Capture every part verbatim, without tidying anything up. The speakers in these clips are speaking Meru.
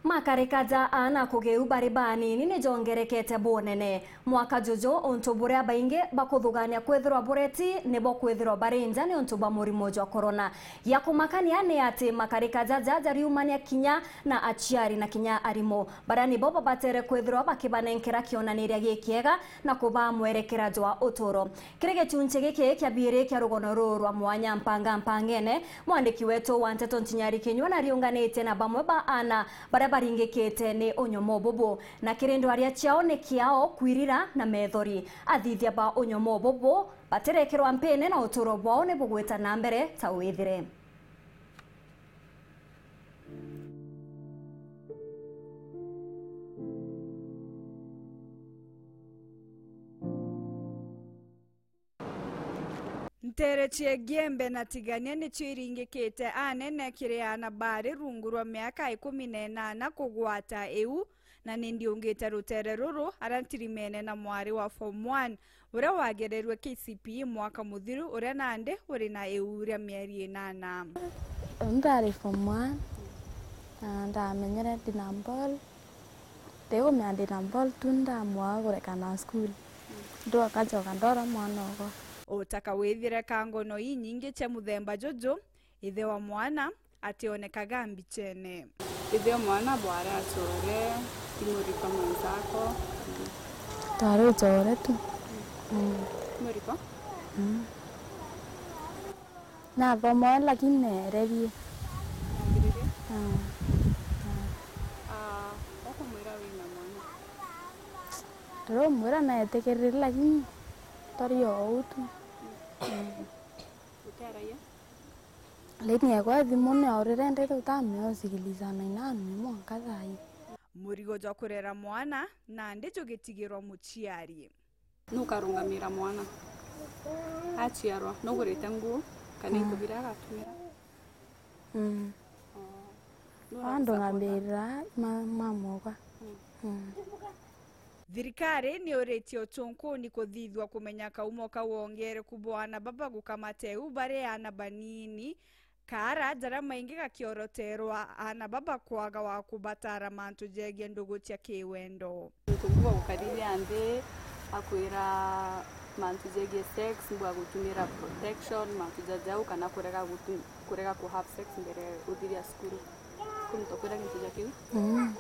Makarika ja aana kugeu bari banini ni jongerekete bunene. Mwaka juju, untu buria baingi bakuthugania kwithirwa bureti nibo kwithirwa bari nja niuntu bwa murimo jwa corona. Gia kumakania ni ati makarika jaja jariumania kinya na aciari na kinya arimu, baria nibo babatere kwithirwa bakibanenkera kionaniria gikiega na kubaa mwerekera jwa uturo. Kiri gichunchi giki kia biiri kia rugono ruru rwa mwanya Mpanga Mpangene, mwandiki wetu wa nteto Ntinyari Kinyua nariunganitie na bamwe ba aana baria baringikite ni unyomo bubu, na kiri ndwaria ciao ni kiao kwirira na methori. Athithia ba unyomo bubu batirekirwa mpini na uturo bwao ni bugwita na mbere ta withire. Nteere cia Igembe na Tigania nicio iringikite anene kiri aana bari rungu rwa miaka ikumi na inana kugwata iu, na ni ndiungite ruteere ruru aria ntirimene na mwari wa form one uria wagererue K C P E mwaka muthiru, uria nandi uri na iu ria mieri inana. Ndari form one, na ndamenyere ndina ball. Ndiumia ndina ball tu, ndamwaa kureka na school. Ndoka njoka ndora mwana okwa. Utaka withire ka ngono inyingi cia muthemba juju, ithe wa mwana ationekaga mbichene. Ithe wa mwana bwari achore, ti muriko mwenzako? Twari uchore tu. Mm. Muriko? Mm. Nathomoe lakini neererie. Nathiririe? Ah. Ah, ukumwira wina mwana? Ndirumwira neetikirire lakini twari o uu tu. Utiaragia? Laini yakwa ya thimu niaurire ndete utamea usikiliza na inanwi mwanka thaa ii. Murigo jwa kurera mwana nandi jugitigirwa muciari. Nukarungamira mwana aciarwa, nugurite nguo kana into biria agatumira? Mm. Oh. Nuragisa kunda? Andungamirira ma-, mamokwa. Mm. Mm. Thirikari niuritie uchunkuni kuthithua kumenya kaumo kau wongereku bwa aana baba gukamata iu bari aana banini, kaara jaria maingi gakioroterwa aana baba kwaga wa kubatara mantu jegie ndugu cia kiwendo. Muntu bwa gukarithia nthi, akwira mantu jegie sex, bwa gutumira protection, mantu ja jau, kana kurega gutu-, kurega ku have sex mbere uthiria cukuru. Kwi muntu ukwira gintu ja kiu? Mm.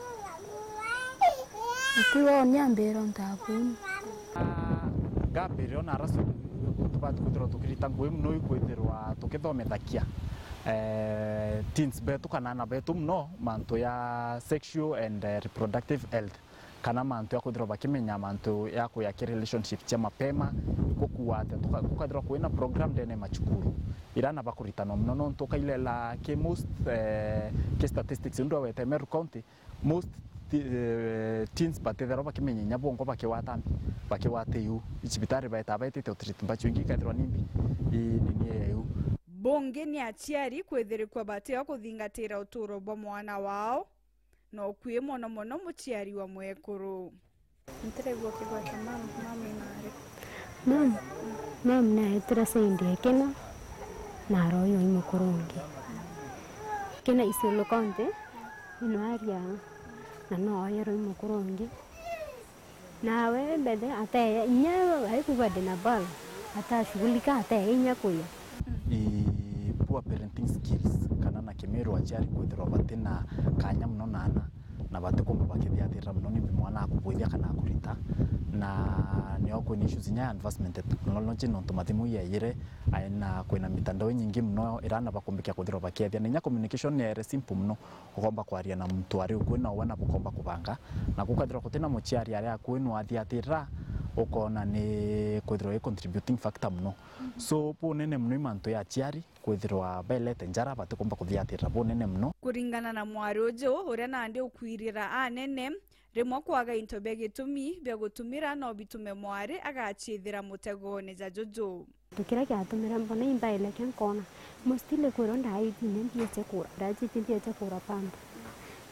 Ati woni ambira untu akuni. Ah, ngambira ona ara cukuru, tubati kwithirwa tukirita ngugi mono ikwithirwa tukithomithakia, eh, teens betu kana aana betu mono mantu ya sexual and, eh, reproductive health, kana mantu ya kwithirwa bakimenya mantu ya kuya ki relationship cia mapema, ikuo kuwa atia. Tuka-, gukathirwa kwina program ndene ya macukuru, ira aana bakuritanwa mono, nontu ukailela ki most, eh, ki statistics undu awete Meru County, most ti-, eh, teens batithirwa bakimenya inya bwongo bakiwata mbi, bakiwata iu. Icibitari baetaa baetite utreat mbachu ingi ikathirwa ni mbi, i nini ya iu. Bungi ni aciari kwithirikwa batio kuthingatira uturo bwa mwana wao, na ukui mono mono muciari wa mwekuru. Ntiregua kigweta mam, mam ina ari? Mam, mam naetire saindi ekina na aroywa i mukuru ungi. Kina Isiolo County, ino aria na no oyerwa i mukuru ungi. Nawe mbethe ateye inya aikuga ndina ball, atashughulika, ateye inya kuya. I poor parenting skills, kana na kimiru aciari kwithirwa bati na kanya mono na aana, na batikumba bakithiathirira mono nimbi mwana akubwithia kana akurita. Na nio kwina issues inya ya advancement ya technology, nontu mathimu iyeyire, ai, na kwina mitandao inyingi mono ira aana bakumbikia kwithirwa bakiethia, na inya communication niyaire simple mono. Ukomba kwaria na muntu ari ukui na uwe na bukomba kubanga, na gukathirwa gutina muciari ari akui nwathiatirira, ukoona ni kwithirwa i contributing factor mono. So bunene mono i mantu ya aciari kwithirwa baelete njara, batikumba kuthiatirira bunene mono. Kuringana na mwari uju uria nandi ukwirira anene, rimwe kwaga into bia gitumi bia gutumira no bitume mwari agaciithira mutegone ja juju. Kiria kiatumire mbona imbaeleke nkoona, mostly kwirwa ndaitine ndiete kura, ndaitite ndiete kura pambi.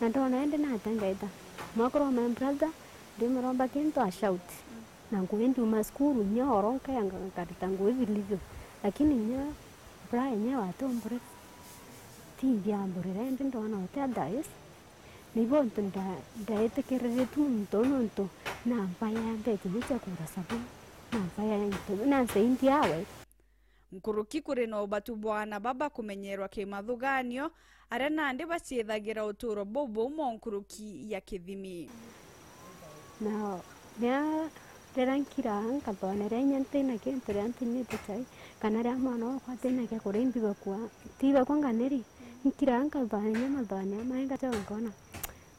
Na ndoona indi nate ngaita. Mwakorwa my brother, ndimuromba kintu a shout. Na ngugi ndiuma cukuru, inya oro nkaya nga-, nkarita ngugi vilivyo. Lakini inya bra enyewe atombure. Ti ndiamburire, indi ndoona uti otherwise. Nibo untu nda-, ndaetikiriritue muntu uu nontu na mpaya mbeca iu cia kugura sabuni, na mpaya into biu, na nsaindi awe. Nkuruki kuri na ubatu bwa aana baba kumenyerwa kimathuganio, aria nandi baciithagira uturo bubumo nkuruki ya kithimi. Na ria, riria nkiraa nkathwania ria inya ntina kintu ria ntinyite chai, kana ria mwana wakwa atina gia kuria imbigakua, tibakwa nganiri, nkiraa nkathwania mathwania mai ngacoka nkona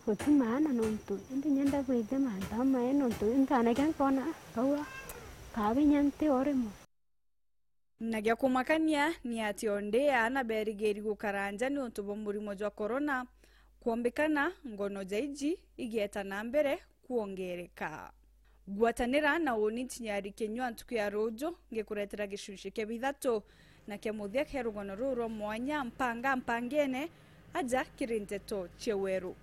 guti maana nontu indi nyenda bwithia mantu amai nontu nthanagia nkona nkauga kabinya nti o rimwe. Na gia kumakania ni ati o ndi aana berigiri gukara nja niuntu bwa murimo jwa corona, kwombikana ngono ja iji igeeta na mbere kwongereka. Ngwatanira na uni Tinyari Kinyua ntuku ya ruju ngikuretera gicunci kia bithatu na kia muthia kia rugano ruru rwa mwanya Mpanga Mpangene, aja kiri nteto cia weru.